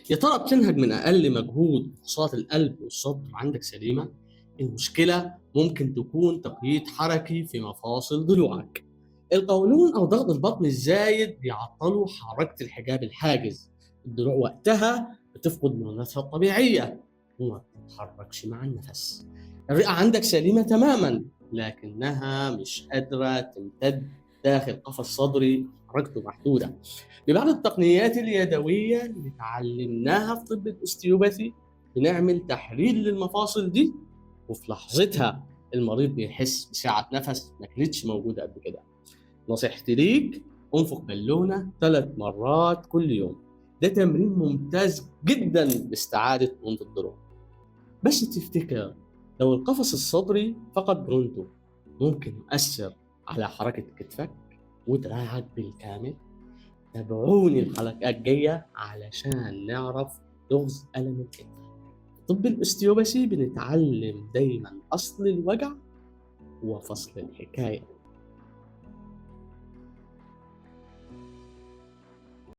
يا ترى بتنهج من أقل مجهود؟ فحوصات القلب والصدر عندك سليمة؟ المشكلة ممكن تكون تقييد حركي في مفاصل ضلوعك. القولون أو ضغط البطن الزايد بيعطلوا حركة الحجاب الحاجز. الضلوع وقتها بتفقد مرونتها الطبيعية وما بتتحركش مع النفس. الرئة عندك سليمة تماما، لكنها مش قادرة تمتد داخل قفص صدري، حركته محدودة. ببعض التقنيات اليدوية اللي اتعلمناها في طب ال osteopathy بنعمل تحرير للمفاصل دي، وفي لحظتها المريض بيحس بسعة نفس ما كانتش موجودة قبل كده. نصيحتي ليك، انفخ بالونة 3 مرات كل يوم. ده تمرين ممتاز جدا لاستعادة مرونة الضلوع. بس تفتكر لو القفص الصدري فقد مرونته ممكن يؤثر على حركة كتفك ودراعك بالكامل؟ تابعوني الحلقة الجاية علشان نعرف لغز ألم الكتف. طب ال osteopathy بنتعلم دايما أصل الوجع وفصل الحكاية.